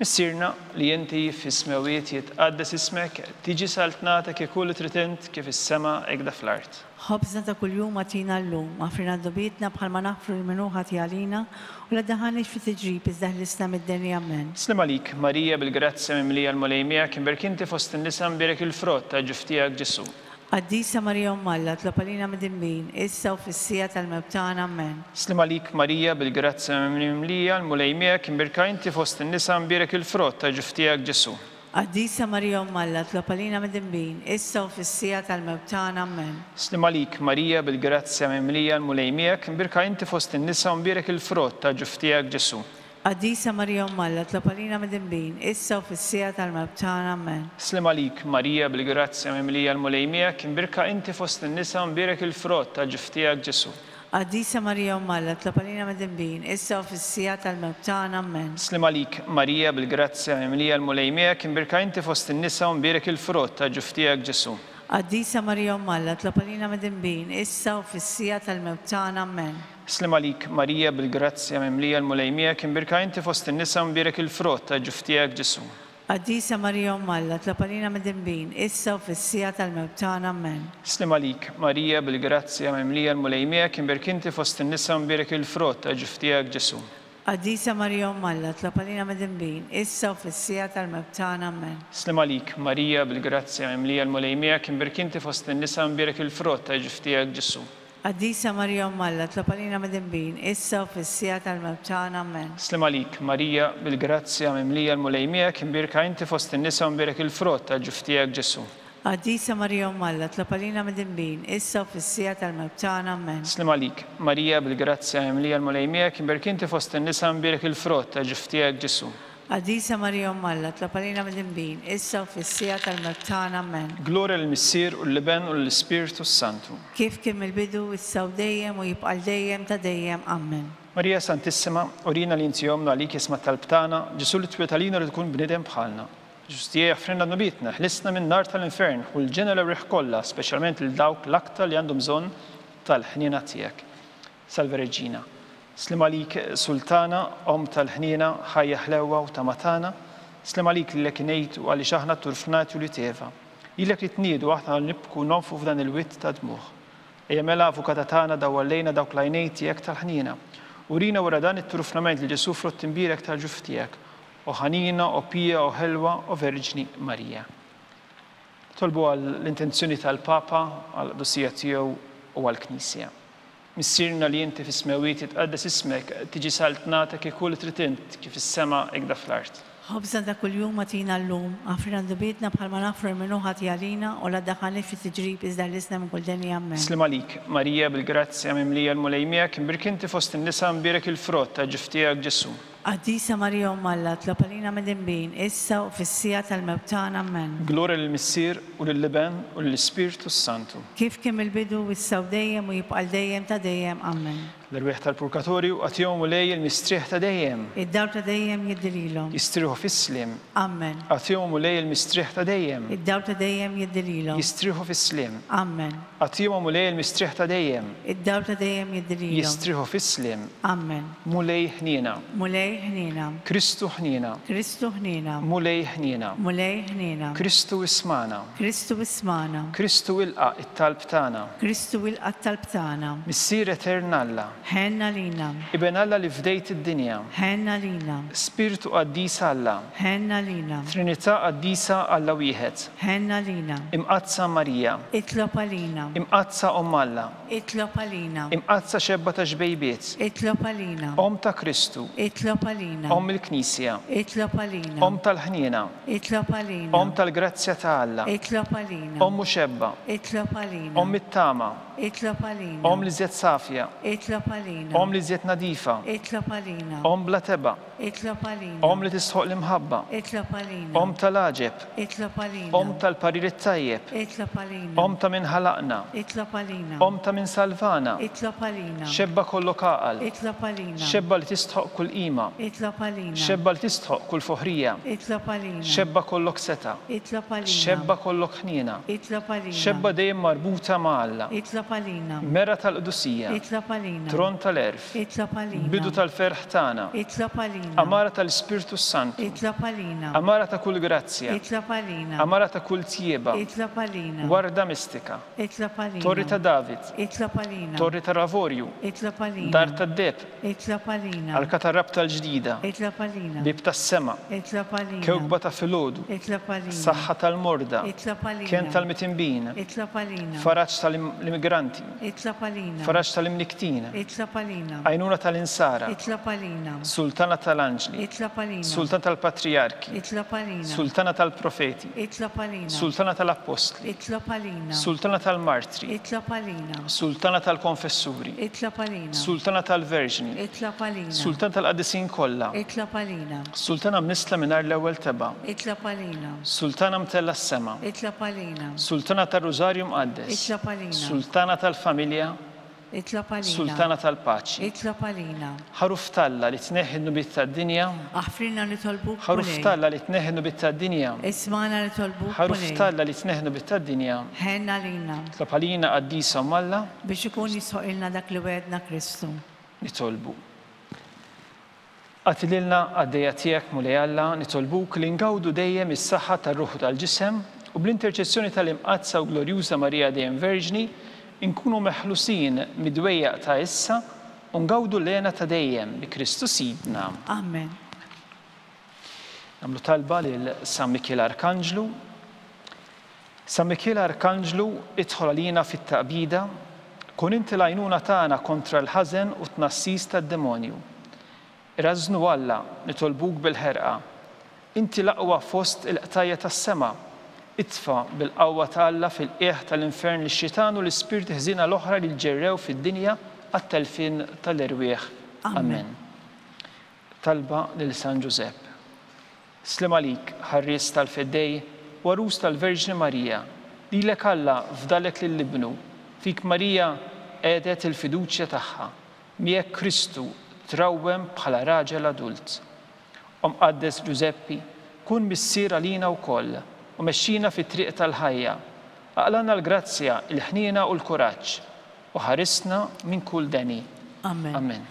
Missierna li inti fis-smewwiet jitqaddes ismek, tiġi saltnatek ikun li trid int kif is-sema hekda fl-art. Ħobżna ta' kuljum agħtina llum, aħfrilna dnubietna bħalma naħfru lil min hu ħati għalina, U la ddaħħalniex fi tiġrib, iżda ħlisna mid-deni. Ammen. Sliem għalik, Marija, bil-grazzja mimlija l-Mulej miegħek, imberk inti fost in-nisa mbierek il-frott ta' ġuf tiegħek Ġesù. Qaddisa Marija Omm Alla, tlob għalina midinbin, issa u fis-siegħa tal-mewt tagħna. Ammen. Sliem għalik, Marija, bil-grazzja mimlija l-Mulej miegħek, imbierka inti fost in-nisa mbierek il-frott ta' ġuf tiegħek Ġesù. Qaddisa Marija Omm Alla, tlob għalina midinbin, issa u fis-siegħa tal-mewt tagħna. Ammen. Sliem għalik, Marija, bil-grazzja mimlija l-Mulej miegħek, imbierka inti fost in-nisa u mbierek il-frott ta' ġuf tiegħek Ġesù. Qaddisa Marija Omm Alla, tlob għalina midinbin, issa u fis-siegħa tal-mewt tagħna. Ammen. Sliem għalik, Marija, bil-grazzja mimlija l-Mulej miegħek, imbierka inti fost in-nisa u mbierek il-frott ta' ġuf tiegħek Ġesù. Qaddisa Marija Omm Alla, tlob għalina midinbin, issa u fis-siegħa tal-mewt tagħna. Ammen. Sliem għalik, Marija, bil-grazzja mimlija l-Mulej miegħek, imbierka inti fost in-nisa u mbierek il-frott ta' ġuf tiegħek Ġesù. Qaddisa Marija Omm Alla, tlob għalina midinbin, issa u fis-siegħa tal-mewt tagħna. Ammen. Sliem għalik, Marija, bil-grazzja mimlija l-Mulej miegħek, imbierka inti fost in-nisa u mbierek il-frott ta' ġuf tiegħek Ġesù. Qaddisa Marija Omm Alla, tlob għalina midinbin, issa u fis-siegħa tal-mewt tagħna. Ammen. Sliem għalik, Marija, bil-grazzja mimlija l-Mulej miegħek, imbierk inti fost in-nisa u mbierek il-frott ta' ġuf tiegħek Ġesù. Qaddisa Marija Omm Alla, itlob għalina midinbin, issa u fis-siegħa tal-mewt tagħna. Ammen. Sliem għalik, Marija, bil-grazzja mimlija l-Mulej miegħek, imbierk inti fost in-nisa, imbierek il-frott tal-ġuf tiegħek, Ġesù. Qaddisa Marija Omm Alla, itlob għalina midinbin, issa u fis-siegħa tal-mewt tagħna. Ammen. Sliem għalik, Marija, bil-grazzja mimlija l-Mulej miegħek, imbierka inti fost in-nisa u mbierek il-frott tal-ġuf tiegħek, Ġesù. Qaddisa Marija Omm Alla, itlob għalina midinbin, issa u fis-siegħa tal-mewt tagħna. Ammen. Sliem għalik, Marija, bil-grazzja mimlija l-Mulej miegħek, imbierka inti fost in-nisa u mbierek il-frott tal-ġuf tiegħek, Ġesù. Qaddisa Marija Omm Alla, itlob għalina midinbin, issa u fis-siegħa tal-mewt tagħna. Ammen. Glorja lill-Missier u lill-Iben u lill-Ispirtu s-Santu. Kif kien mill-bidu, issa u dejjem u jibqa' għal dejjem ta' dejjem. Ammen. Marija Santissima, urina li inti Ommna għalik jisma' t-talb tagħna, Ġesù li twieled għalina ried ikun bniedem bħalna. Ġesù tiegħi aħfrilna dnubietna, ħlisna min-nar tal-infern, ħu l-ġenna l-erwieħ kollha, speċjalment lil dawk l-aktar li għandhom bżonn tal-ħniena tiegħek. Salve Regina. Sliem għalik Sultana, Omm tal-ħniena, ħajja ħlewwa u tama tagħna. Sliem għalik lilek ingħidu għaliex aħna turfnati wlied Eva. Lilek li tniedu aħna nibku u nonfqu f'dan il-wied ta' dmugħ. Ejja mela Avukata tagħna dawwar lejna dawk l-għajnejn tiegħek tal-ħniena. Urina wara dan it-turfnament lil Ġesù frott imbierek tal-ġuf tiegħek. O ħanina, o pija, o ħelwa, o Verġni Marija. Nitolbu għall-intenzjoni tal-Papa, għall-qdusija tiegħu u għall-Knisja. Missierna li inti fis-smewwiet jitqaddes ismek, tiġi saltnatek ikun li trid int, kif fis-sema ikda fl-art. Ħobżna ta' kuljum agħtina llum, aħfrilna dnubietna bħalma naħfru lil min hu ħati għalina, u la ddaħħalniex fi tiġrib iżda ħlisna minn kull deni. Ammen. Sliem għalik, Marija, bil-grazzja mimlija l-Mulej miegħek, imbierk inti fost in-nisa, imbierek il-frott tal-ġuf tiegħek, Ġesù. Qaddisa Marija Omm Alla, itlob għalina midinbin, issa u fis-siegħa tal-mewt tagħna. Ammen. Glorja lill-Missier, u lill-Iben, u lill-Ispirtu s-Santu. Kif kien mill-bidu, issa u dejjem, u jibqa' għal dejjem ta' dejjem. Ammen. L-erwieħ tal-purgatorju, agħtihom Mulej il-mistrieħ ta' dejjem. Id-dawl ta' dejjem jiddi lilhom. Jistrieħu fis-sliem. Ammen. Agħtihom Mulej il-mistrieħ ta' dejjem. Id-dawl ta' dejjem jiddi lilhom. Jistrieħu fis-sliem. Ammen. Agħtihom o Mulej il-mistrieħ ta' dejjem. Id-dawl ta' dejjem jiddi lilhom. Jistrieħu fis-sliem. Ammen. Mulej ħniena. Mulej ħniena. Kristu ħniena. Kristu ħniena. Mulej ħniena. Mulej ħniena. Kristu ismagħna. Kristu ismagħna. Kristu ilqa' t-talb tagħna. Kristu ilqa' t-talb tagħna. Missier etern Alla. Ħenn għalina. Iben Alla li fdejt id-dinja. Ħenn għalina. Spirtu qaddis Alla. Ħenn għalina. Trinità qaddisa Alla wieħed. Ħenn għalina. Imqaddsa Marija. Itlob għalina. Imqaddsa Omm Alla. Itlob għalina. Imqaddsa xebba ta' xbejbiet. Itlob għalina. Omm ta' Kristu. Itlob għalina. Omm il-Knisja. Itlob għalina. Omm tal-ħniena. Itlob għalina. Omm tal-grazzja ta' Alla. Itlob għalina. Omm u xebba. Itlob għalina. Omm it-tama. Itlob għalina. Omm l-iżjed safja. Itlob għalina. Omm l-iżjed nadifa. Itlob għalina. Omm bla tebgħa. Itlob għalina. Omm li tistħoqq l-imħabba. Itlob għalina. Omm tal-għaġeb. Itlob għalina. Omm tal-parir it-tajjeb. Itlob għalina. Omm ta' min ħalaqna. Itlob għalina. Omm ta' min salvana. Itlob għalina. Xebba kollok għaqal. Itlob għalina. Xebba li tistħoqq kull qima. Itlob għalina. Xebba li tistħoqq kull foħrija. Itlob għalina. Xebba kollok setgħa. Itlob għalina. Xebba kollok ħniena. Itlob għalina. Xebba dejjem marbuta ma' Alla. Itlob għalina. Mera tal-qdusija. Itlob għalina. Tron tal-għerf. Itlob għalina. Bidu tal-ferħ tagħna. Itlob għalina. Għamara tal-Ispirtu s-Santu. Itlob għalina. Għamara ta' kull grazzja. Itlob għalina. Għamara ta' kull tjieba. Itlob għalina. Warda mistika. Itlob għalina. Torri ta' David. Itlob għalina. Torri tal-avorju. Itlob għalina. Dar tad-deheb. Itlob għalina. Arka tar-Rabta l-Ġdida. Itlob għalina. Bieb tas-sema. Itlob għalina. Kewkba ta' filgħodu. Itlob għalina. Saħħa tal-morda. Itlob għalina. Kenn tal-mitinbin. Itlob għalina. Faraġ tal-immigranti. Itlob għalina. Faraġ tal-imnikktin. Itlob għalina. Għajnuna tal-insara. Itlob għalina. Sultana tal-anġli. Itlob għalina. Sultana tal-patrijarki. Itlob għalina. Sultana tal-profeti. Itlob għalina. Sultana tal-appostli. Itlob għalina. Sultana tal-martri. Itlob għalina. Sultana tal-konfessuri. Itlob għalina. Sultana tal-Verġni. Itlob għalina. Sultana tal-qaddisin kollha. Itlob għalina. Sultana mnissla mingħajr l-ewwel tebgħa. Itlob għalina. Sultana mtellgħa s-sema. Itlob għalina. Sultana tar-Rużarju Mqaddes. Itlob għalina. Sultana tal-familja. Itlob għalina. Sultana tal-paċi. Itlob għalina. Ħaruf t'Alla li tneħħi d-dnubiet tad-dinja. Aħfrilna nitolbuk, Ħaruf Mulej. t'Alla li tneħħi d-dnubiet tad-dinja. Ismagħna nitolbuk, Ħaruf Mulej. t'Alla li tneħħi d-dnubiet tad-dinja. Ħenn għalina. Itlob għalina qaddisa Omm Alla. Biex ikun jistħoqilna dak li wegħedna Kristu. Nitolbu. Agħti lilna, qaddejja tiegħek, Mulej Alla, nitolbuk li ngawdu dejjem is-saħħa tar-ruħ u tal-ġisem, u bl-interċessjoni tal-Imqaddsa u Glorjuża Marija Dejjem Verġni, inkunu meħlusin mid-dwejjaq ta' issa u ngawdu l-hena ta' dejjem bi Kristu Sidna. Amen. Nagħmlu talba lil San Mikiel Arkanġlu. San Mikiel Arkanġlu, idħol għalina fit-taqbida, kun inti l-għajnuna tagħna kontra l-ħażen u t-tnassis tad-demonju. Irażżnu Alla, nitolbuk bil-ħerqa. Inti l-aqwa fost il-qtajja' tas-sema. Itfa' bil-qawwa ta' Alla fil-qiegħ tal-infern lix-xitan u l-ispirti ħżiena l-oħra li ġġerrew fid-dinja għat-telfien tal-erwieħ. Amen. Talba lil San Ġużepp. Sliem għalik, ħarries tal-Feddej u għarus tal-Verġni Marija. Lilek Alla fdalek lil Ibnu. Fik Marija qiegħdet il-fiduċja tagħha. Miegħek Kristu trawwem bħala raġel adult. O Mqaddes Ġużeppi, kun missier għalina wkoll u mexxina fit-triq tal-ħajja. Aqlagħna l-grazzja, il-ħniena u l-kuraġġ, u ħarisna minn kull deni. Amen. Amen.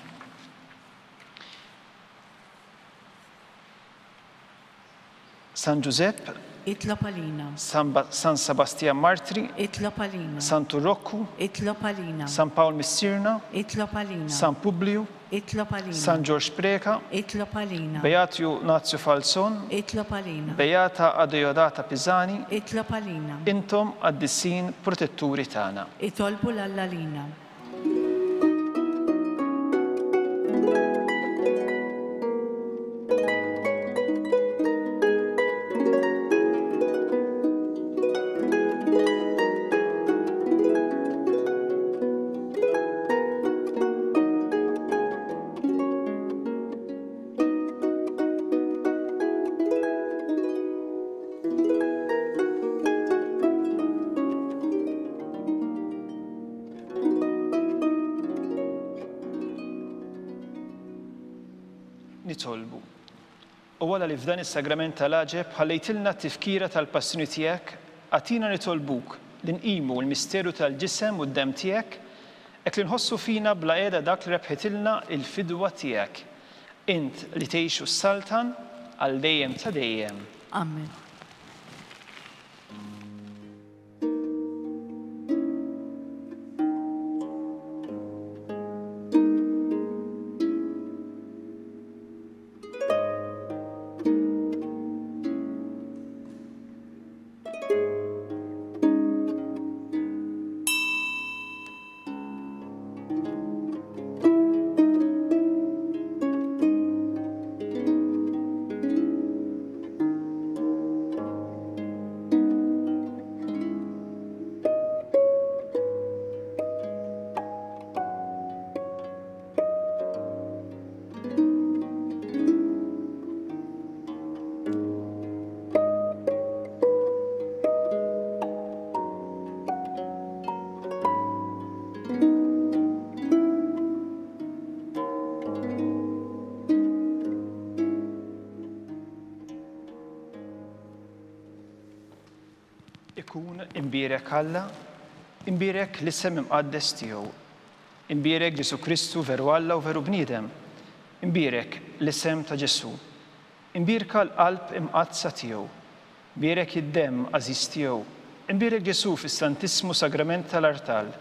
San Ġużepp. Itlob għalina. San Sebastjan Martri. Itlob għalina. Santu Rokku. Itlob għalina. San Pawl Missierna. Itlob għalina. San Publiju. Itlob għalina. San Ġorġ Preca. Itlob għalina. Beatju Nazju Falzon. Itlob għalina. Beata Adeodata Pisani. Itlob għalina. Intom qaddisin protetturi tagħna. Itolbu 'l Alla għalina. Nitolbu. O Alla li f'dan is-sagrament tal-għaġeb ħallejtilna t-tifkira tal-passjoni tiegħek, agħtina nitolbuk li nqimu l-misteru tal-ġisem u d-demm tiegħek, hekk li nħossu fina bla qiegħda dak li rebħitilna l-fidwa tiegħek. Int li tgħix u ssaltan għal dejjem ta' dejjem. Amen. Ikun imbierek Alla, imbierek l-isem imqaddes tiegħu. Imbierek Ġesù Kristu veru Alla u veru bniedem. Imbierek l-isem ta' Ġesù. Imbierka l-qalb imqaddsa tiegħu. Bierek id-demm għażiż tiegħu. Imbierek Ġesù fis-Santissmu Sagrament tal-Artal.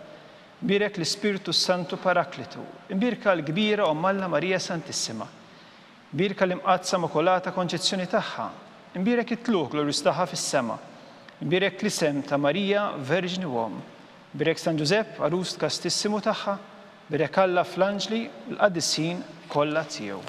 Bierek l-Ispirtu s-Santu Paraklitu. Imbierka l-kbira Omm Alla Marija Santissima. Bierka l-Imqaddsa Immakulata Konċezzjoni tagħha. Imbierek it-tlugħ glorjuż tagħha fis-sema. Imbierek l-isem ta' Marija Verġni u Omm. Bierek San Ġużepp, għarus kastissimu tagħha. Bierek Alla fl-anġli u l-qaddisin kollha tiegħu.